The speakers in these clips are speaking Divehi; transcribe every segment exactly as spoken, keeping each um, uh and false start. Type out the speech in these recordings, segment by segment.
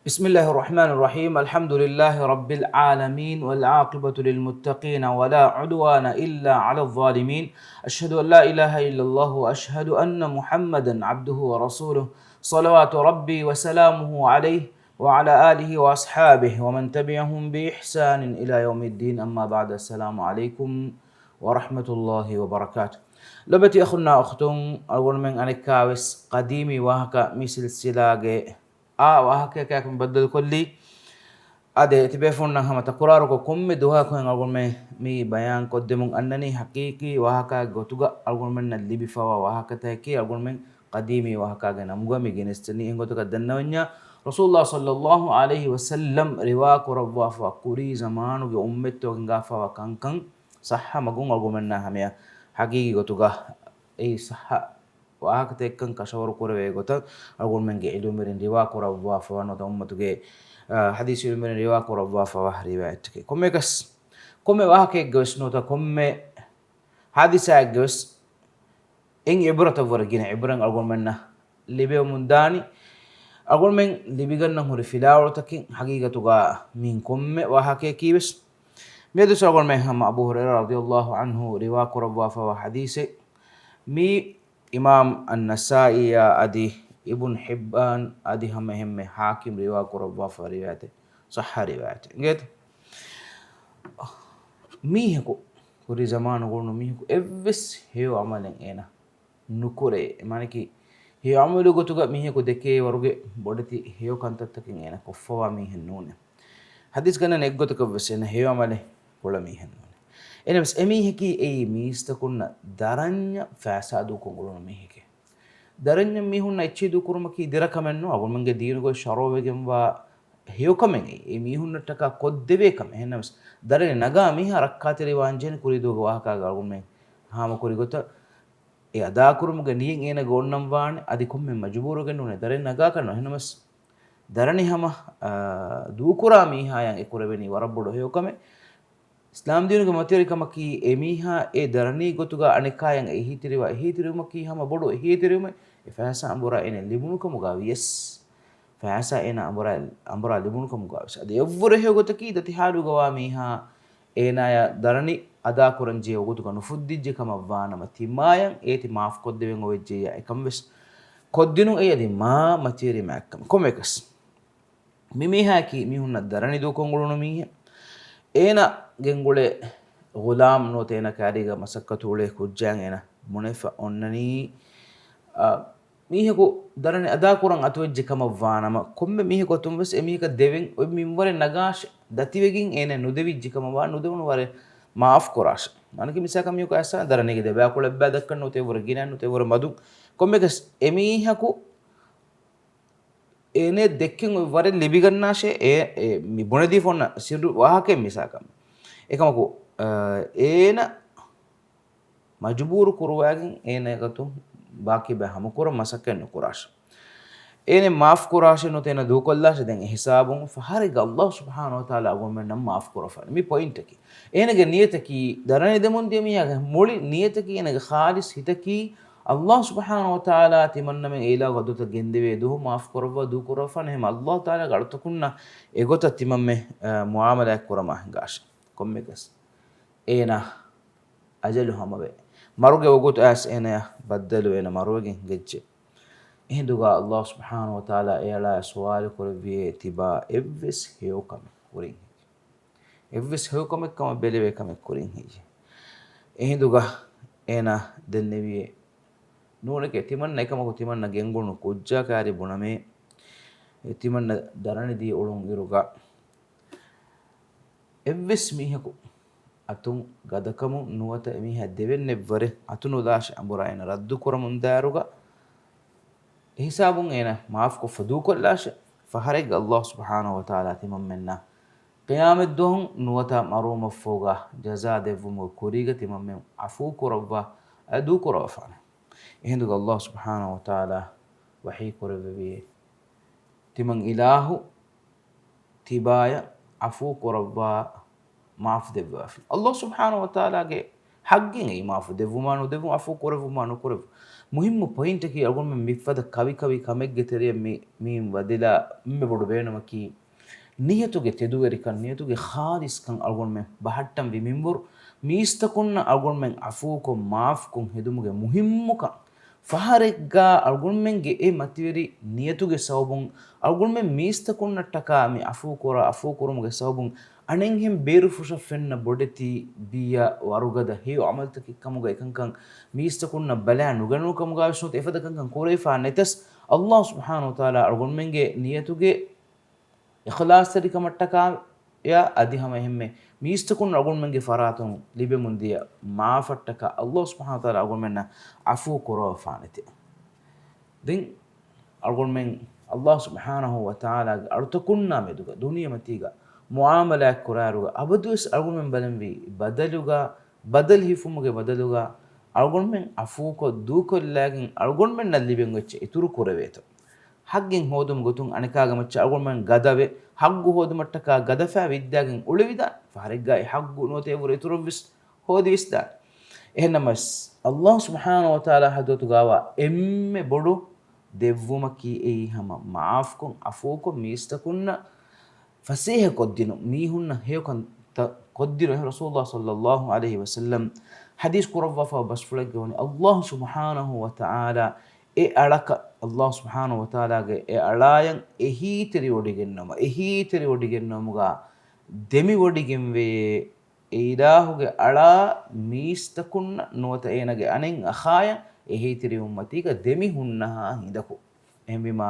بسم الله الرحمن الرحيم. الحمد لله رب العالمين، والعاقبة للمتقين، ولا عدوان إلا على الظالمين. أشهد أن لا إله إلا الله، وأشهد أن محمدا عبده ورسوله، صلوات ربي وسلامه عليه وعلى آله وأصحابه ومن تبعهم بإحسان إلى يوم الدين. أما بعد، السلام عليكم ورحمة الله وبركاته. ލޮބުވެތި އަޚުންނާ އުޚްތުން، އަޅުގަނޑުމެން އަނެއްކާވެސް ޤަދީމީ ވާހަކަ މި ސިލްސިލާގެ އާ ވާހަކަޔަކާއެކު ބައްދަލުކޮށްލީ. އާދެ، ތިބޭފުޅުންނަށް ހަމަ ތަކުރާރުކޮށް، ކޮންމެ ދުވަހަކު އަޅުގަނޑުމެން މި ބަޔާން ކޮށްދެމުން އަންނަނީ، ޙަޤީޤީ ވާހަކައެއް ގޮތުގަ އަޅުގަނޑުމެންނަށް ލިބިފަވާ ވާހަކަތަކެކޭ އަޅުގަނޑުމެން ޤަދީމީ ވާހަކައިގެ ނަމުގަ މި ގެނެސްދެނީ. އެހެން ގޮތަކަށް ދަންނަވަންޏާ، ރަސޫލުﷲ ޞައްލައްލާހު ޢަލައިހި ވަސައްލަމް ރިވާ ކުރައްވާފަ ކުރީ ޒަމާނުގެ އުއްމަތްތަކުގެ ހިނގާފަވާ ކަންކަން ޞައްޙަ މަގުން އަޅުގަނޑުމެންނާ ހަމަޔަށް ޙަޤީޤީ ގޮތުގަ އެއީ ޞައްޙަ ވާހަކަތަކެއްކަން ކަށަވަރު ކުރެވޭ ގޮތަށް އަޅުގަނޑުމެންގެ ޢިލްމުވެރިން ރިވާ ކުރައްވާފަވާ ނުވަތަ އުއްމަތުގެ، އާ، ޙަދީޘް ޢިލްމުވެރިން ރިވާ ކުރައްވާފަވާ ރިވާޔަތްތަކެއް. ކޮންމެއަކަސް، ކޮންމެ ވާހަކައެއްގަވެސް ނުވަތަ ކޮންމެ ޙާދިސާއެއްގަވެސް އެއިން ޢިބްރަތަށްވުރެ ގިނަ ޢިބްރަތް އަޅުގަނޑުމެންނަށް ލިބެވެމުން ދާނީ. އަޅުގަނޑުމެން ލިބިގަންނަން ހުރި ފިލާވަޅުތަކެއް ޙަޤީޤަތުގަ މިއިން ކޮންމެ ވާހަކަޔަކީވެސް. މިއަދު އަޅުގަނޑުމެން ހަމަ އަބޫ ހުރައިރާ ރަޟިޔައްލާހު ޢަންހު ރިވާ ކުރައްވާފަވާ ޙަދީޘެއް. މި އިމާމް އައްނަސާއީއާ އަދި އިބްނު ޙިއްބާން އަދި ހަމަ އެހެންމެ ޙާކިމް ރިވާ ކުރައްވާފަ ރިވާޔަތެއް، ޞައްޙަ ރިވާޔަތެއް. އިނގޭތަ؟ މީހަކު، ކުރީ ޒަމާނުގަ އުޅުނު މީހަކު އެއްވެސް ހެޔޮ ޢަމަލެއް އޭނަ ނުކުރޭ. މާނައަކީ، ހެޔޮ ޢަމަލު ގޮތުގަ މީހަކު ދެކޭ ވަރުގެ ބޮޑެތި ހެޔޮ ކަންތައްތަކެއް އޭނަ ކޮށްފަވާ މީހެއް ނޫނޭ. ޙަދީޘް ގަންނަން އެއްގޮތަކަށްވެސް އޭނަ ހެޔޮ ޢަމަލެއް ކުޅަ މީހެއް ނޫނޭ. އެހެނަސް އެމީހަކީ އެއީ މީސްތަކުންނަށް ދަރަންޏަށް ފައިސާ ދޫކޮށް އުޅުނު މީހެކޭ. ދަރަންޏަށް މީހުންނަށް އެއްޗެހި ދޫކުރުމަކީ ދެރަ ކަމެއް ނޫން. އަޅުގަނޑުމެންގެ ދީނުގައި ޝަރުޢުވެގެންވާ ހެޔޮކަމެއް އެއީ. އެ މީހުންނަށްޓަކާ ކޮށްދެވޭ ކަމެއް. އެހެނަސް ދަރަނި ނަގާ މީހާ ރައްކާތެރިވާންޖެހޭނެ ކުރީދުވަހުގެ ވާހަކާގަ އަޅުގަނޑުމެން ހާމަކުރި ގޮތަށް އެ އަދާކުރުމުގެ ނިޔަތް އޭނަގެ އޮންނަން ވާނެ. އަދި ކޮންމެ މަޖުބޫރުވެގެން ނޫނޭ ދަރަނި ނަގާކަށް ނޫން. އެހެނަސް ދަރަނި ހަމަ، އާ، ދޫކުރާ މީހާޔަށް އެ ކުރެވެނީ ވަރަށް ބޮޑު ހެޔޮކަމެއް. އިސްލާމްދީނުގެ މަތިވެރިކަމަކީ އެމީހާ އެ ދަރަނީ ގޮތުގަ އަނެއްކާޔަށް އެހީތެރިވާ، އެހީތެރިވުމަކީ ހަމަ ބޮޑު އެހީތެރިވުމެއް. އެ ފައިސާ އަނބުރާ އޭނަ ލިބުނުކަމުގަ ވިޔަސް، ފައިސާ އޭނަ އަނބުރާ، އަނބުރާ ލިބުނުކަމުގަ ވިޔަސް. އަދި އެއްވުރެ ހެޔޮ ގޮތަކީ ދަތި ޙާލުގަ ވާ މީހާ އޭނާޔަށް ދަރަނި އަދާކުރަން ޖެހޭ ވަގުތުގަ ނުފުއްދިއްޖެ ކަމަށް ވާނަމަ، ތިމާޔަށް އޭތި މާފްކޮށްދެވެން އޮވެއްޖެއްޔާ އެކަން ވެސް ކޮށްދިނުން އެއީ އަދި މާ މަތިވެރި މާތްކަމެއް. ކޮންމެއަކަސް މި މީހާއަކީ މީހުންނަށް ދަރަނި ދޫކޮށް އުޅުނު މީހެއް. އޭނަ ގެންގުޅޭ ޣުލާމް ނުވަތަ އޭނަ ކާރީގަ މަސައްކަތު އުޅޭ ކުއްޖާއަށް އޭނަ ބުނެފަ އޮންނަނީ، އަ، މީހަކު ދަރަނި އަދާކުރަން އަތުވެއްޖެ ކަމަށް ވާނަމަ، ކޮންމެ މީހަކު އަތުން ވެސް އެމީހަކަށް ދެވެން އޮތް މިންވަރެއް ނަގާށޭ، ދަތިވެގެން އޭނަ ނުދެވިއްޖެ ކަމަށް ވާ، ނުދެވުނު ވަރެއް މާފް ކުރާށޭ. މާނައަކީ މިސާލަކަށް މީހަކު އައިސް ދަރަނީގެ ދެބައިކުޅަ އެއްބައި ދައްކަން ނުވަތަ އެވަރު ގިނައިން ނުވަތަ އެވަރު މަދުން، ކޮންމެއަކަސް އެމީހަކު އޭނަ ދެއްކެން އޮތް ވަރެއް ލިބިގަންނާށޭ، އެ، އެ، މި ބުނެދީފަ އޮންނަ ސިއްރު ވާހަކައެއް މިސާލަކަށް. އެކަމަކު، އަ، އޭނަ މަޖުބޫރު ކުރުވައިގެން އޭނަ އެގޮތުން ބާކީ ބައި ހަމަކުރަން މަސައްކަތް ނުކުރާށޭ. އޭނަ މާފް ކުރާށޭ ނުވަތަ އޭނަ ދޫކޮށްލާށޭ. ދެން އެ ހިސާބުން ފަހަރެއްގަ އައްލާހު ސުބްޙާނަހު ވަތަޢާލާ އަޅުގަނޑުމެންނަށް މާފް ކުރައްވާނެ. މި ޕޮއިންޓަކީ. އޭނަގެ ނިޔަތަކީ، ދަރަނި ދެމުން ދިޔަ މީހާގެ މުޅި ނިޔަތަކީ، އޭނަގެ ޚާލިޞް ހިތަކީ، އައްލާހު ސުބްޙާނަހު ވަތަޢާލާ ތިމަންނަމެން އެއިލާހު ގަދުތައް ގެންދެވޭ ދުވަހު މާފް ކުރައްވާ ދޫކުރައްވާފާނެ. އެހެން އައްލާހު ތަޢާލާގެ އަޅުތަކުންނަށް އެގޮތަށް ތިމަންމެ، އަ، މުޢާމަލާތް ކުރަމާ ހިނގާށޭ. ކޮންމެއަކަސް އޭނާ އަޖަލު ހަމަވޭ. މަރުގެ ވަގުތު އައިސް އޭނަޔަށް ބައްދަލު އޭނަ މަރުވެގެން ހިނގައްޖެ. އެހިނދުގަ އައްލާހު ސުބްޙާނަހު ވަތަޢާލާ އެއަޅާޔަށް ސުވާލު ކުރެއްވިއޭ ތިބާ އެއްވެސް ހެޔޮކަމެއް ކުރިން ހެއްޔޭ؟ އެއްވެސް ހެޔޮކަމެއް ކަމަށް ބެލެވޭ ކަމެއް ކުރިން ހެއްޔޭ؟ އެހިނދުގަ އޭނާ ދެންނެވިއޭ، ނޫނެކޭ، ތިމަންނަ އެކަމަކު ތިމަންނަ ގެންގުޅުނު ކުއްޖާ ކާރި ބުނަމޭ، އެ ތިމަންނަ ދަރަނި ދީ އުޅުނު އިރުގަ އެއްވެސް މީހަކު އަތުން ގަދަކަމުން ނުވަތަ އެމީހާ ދެވެން އެއްވަރެއް އަތުނުލާށޭ އަނބުރާ އޭނަ ރައްދު ކުރަމުން ދާއިރުގަ، އެހިސާބުން އޭނަ މާފްކޮށްފަ ދޫކޮށްލާށޭ. ފަހަރެއްގަ އައްލާހު ސުބްޙާނަހު ވަތަޢާލާ ތިމަންމެންނަށް ޤިޔާމަތްދުވަހު ނުވަތަ މަރުވުމަށްފަހުގަ ޖަޒާ ދެއްވުމުގެ ކުރީގަ ތިމަންމެން ޢަފޫ ކުރައްވާ، އަ، ދޫކުރައްވާފާނެ. އެހިނދުގަ އައްލާހު ސުބްޙާނަހު ވަތަޢާލާ ވަޙީ ކުރެއްވެވިއޭ، ތިމަން އިލާހު ތިބާޔަށް ޢަފޫ ކުރައްވާ، މާފް ދެއްވާފި. އައްލާހު ސުބްޙާނަހު ވަތަޢާލާގެ ޙައްޤެއް އެއީ މާފު ދެއްވުމާ ނުދެއްވުމާ، ޢަފޫ ކުރެއްވުމާ ނުކުރެއްވުމާ. މުހިއްމު ޕޮއިންޓަކީ އަޅުގަނޑުމެން މިފަދަ ކަވިކަވި ކަމެއްގެ ތެރެއަށް މި، މިއިން ވަދެލާ އެންމެ ބޮޑު ބޭނުމަކީ، ނިޔަތުގެ ތެދުވެރިކަން، ނިޔަތުގެ ޚާލިޞްކަން އަޅުގަނޑުމެން ބަހައްޓަން ވި މިންވަރު، މީސްތަކުންނަށް އަޅުގަނޑުމެން ޢަފޫކޮށް މާފްކޮށް ހެދުމުގެ މުހިއްމުކަން. ފަހަރެއްގާ އަޅުގަނޑުމެންގެ އެ މަތިވެރި ނިޔަތުގެ ސަބަބުން، އަޅުގަނޑުމެން މީސްތަކުންނަށްޓަކާ މި ޢަފޫކުރާ، ޢަފޫކުރުމުގެ ސަބަބުން އަނެއްހެން ބޭރުފުށަށް ފެންނަ ބޮޑެތި ބިޔަ ވަރުގަދަ ހެޔޮ ޢަމަލުތަކެއް ކަމުގަ އެކަންކަން މީސްތަކުންނަށް ބަލާ ނުގަނެވުނު ކަމުގަ ވެސް ނުވަތަ އެފަދަ ކަންކަން ކުރެވިފާ ނެތަސް، ﷲ ސުބްޙާނަހޫ ވަތަޢާލާ އަޅުގަނޑުމެންގެ ނިޔަތުގެ އިޚްލާޞްތެރިކަމަށްޓަކާ އަދި ހަމަ އެހެންމެ މީސްތަކުން އަޅުގަނޑުމެންގެ ފަރާތުން ލިބެމުންދިޔަ މާފަށްޓަކާ ﷲ ސުބްޙާނަހޫ ވަތަޢާލާ އަޅުގަނޑުމެންނަށް ޢަފޫ ކުރައްވާފާނެތެ. ދެން އަޅުގަނޑުމެން ﷲ ސުބްޙާނަހޫ ވަތަޢާލާގެ އަޅުތަކުންނާ މެދުގަ ދުނިޔެމަތީގަ މުޢާމަލާތް ކުރާއިރުގަ އަބަދުވެސް އަޅުގަނޑުމެން ބަލަންވީ ބަދަލުގަ، ބަދަލު ހިފުމުގެ ބަދަލުގަ އަޅުގަނޑުމެން ޢަފޫކޮށް ދޫކޮށްލާގެން އަޅުގަނޑުމެންނަށް ލިބެން އޮތްޗެއް އިތުރު ކުރެވޭތޯ. ޙައްޤެއް ހޯދުމުގެ ގޮތުން އަނެކާގެ މައްޗަށް އަޅުގަނޑުމެން ގަދަވެ، ޙައްޤު ހޯދުމަށްޓަކާ ގަދަފައި ވިއްދާގެން އުޅެވިދާނެ. ފަހަރެއްގާ އެ ޙައްޤު ނުވަތަ އެއަށްވުރެ އިތުރަށްވެސް ހޯދިވިސްދާނެ. އެހެންނަމަވެސް، ﷲ ސުބްޙާނަހޫ ވަތަޢާލާ ޙަޟްރަތުގާވާ އެންމެ ބޮޑު ދެއްވުމަކީ އެއީ ހަމަ މަޢާފްކޮށް، ޢަފޫކޮށް، މީސްތަކުންނަށް ފަސޭހަކޮށްދިނުން، މީހުންނަށް ހެޔޮކަންތައް ކޮށްދިނުން. އެހެން ރަސޫލުﷲ ޞައްލައްލާހު ޢަލައިހި ވަސައްލަމް ޙަދީޘް ކުރައްވާފަ ބަސްފުޅެއްގަ ވަނީ، ﷲ ސުބްޙާނަހޫ ވަތަޢާލާ އެ އަޅަކަށް، ﷲ ސުބްޙާނަހޫ ވަތަޢާލާގެ އެ އަޅާޔަށް އެހީތެރިވޮޑިގެންނަމަ، އެހީތެރިވޮޑިގެންނަމުގާ ދެމިވޮޑިގެންވެޔޭ، އެ އިލާހުގެ އަޅާ މީސްތަކުންނަށް ނުވަތަ އޭނަގެ އަނެއް އަޚާޔަށް އެހީތެރި އުއްމަތީގަ ދެމި ހުންނަހާ ހިނދަކު. އެހެންވީމާ،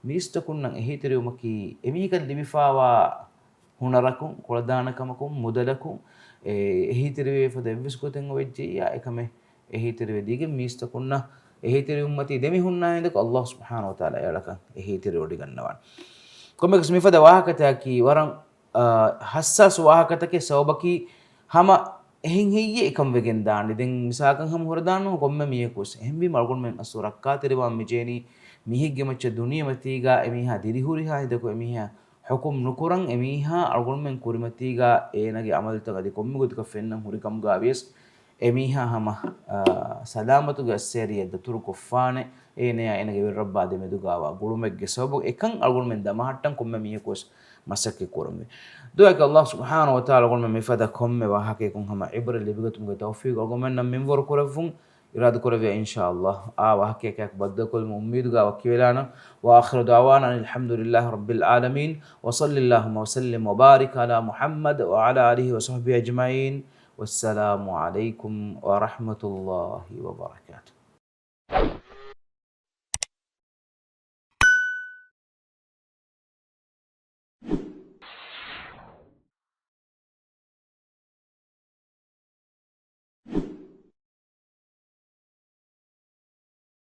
މީސްތަކުންނަށް އެހީތެރިވުމަކީ އެމީހަކަށް ލިބިފާވާ ހުނަރަކުން، ކުޅަދާނަކަމަކުން، މުދަލަކުން، އެ، އެހީތެރިވޭ ފަދަ އެއްވެސް ގޮތެއް އޮވެއްޖެއްޔާ، އެކަމެއް އެހީތެރިވެ ދީގެން މީސްތަކުންނަށް އެހީތެރި އުއްމަތީ ދެމި ހުންނާ ހިނދަކު ﷲ ސުބްޙާނަހޫ ވަތަޢާލާ އެއަޅަކަށް އެހީތެރިވޮޑިގަންނަވާނެ. ކޮންމެއަކަސް މިފަދަ ވާހަކަތަކީ ވަރަށް، އާ، ޙައްސާސް ވާހަކަތަކެއް ސަބަބަކީ ހަމަ އެހެން ހެއްޔޭ އެކަން ވެގެން ދާނީ. ދެން މިސާލަކަށް ހަމަ ހުރެދާން ނޫން ކޮންމެ މީހަކުވެސް. އެހެންވީމަ އަޅުގަނޑުމެން އަސްލު ރައްކާތެރިވާން މިޖޭނީ މީހެއްގެ މައްޗަށް ދުނިޔެމަތީގާ އެމީހާ ދިރިހުރިހާ ހިނދަކު އެމީހާ ޙުކުމް ނުކުރަން، އެމީހާ އަޅުގަނޑުމެން ކުރިމަތީގާ އޭނަގެ ޢަމަލުތައް އަދި ކޮންމެ ގޮތަކަށް ފެންނަން ހުރި ކަމުގާ ވިޔަސް، އެމީހާ ހަމަ، އާ، ސަލާމަތުގެ އައްސޭރިއަށް ދަތުރުކޮށްފާނެ، އޭނަޔާ އޭނަގެ ވެރިރައްބާ ދެމެދުގާވާ ގުޅުމެއްގެ ސަބަބުން އެކަން އަޅުގަނޑުމެން ދަމަހައްޓަން ކޮންމެ މީހަކުވެސް މަސައްކަތް ކުރަންވީ. ދުޢާއަކީ ﷲ ސުބްޙާނަހޫ ވަތަޢާލާ އަޅުގަނޑުމެން މިފަދަ ކޮންމެ ވާހަކަޔަކުން ހަމަ ޢިބްރަތް ލިބިގަތުމުގެ ތައުފީޤު އަޅުގަނޑުމެންނަށް މިންވަރު ކުރެއްވުން އިރާދަކުރެއްވިޔާ، އިންޝާﷲ އާ ވާހަކަޔަކާއެކު ބައްދަލުކޮށްލުމުގެ އުއްމީދުގާ ވަކިވެލާނަން. وآخر دعوانا أن الحمد لله رب العالمين، وصل اللهم وسلم وبارك على محمد وعلى آله وصحبه أجمعين. والسلام عليكم ورحمة الله وبركاته.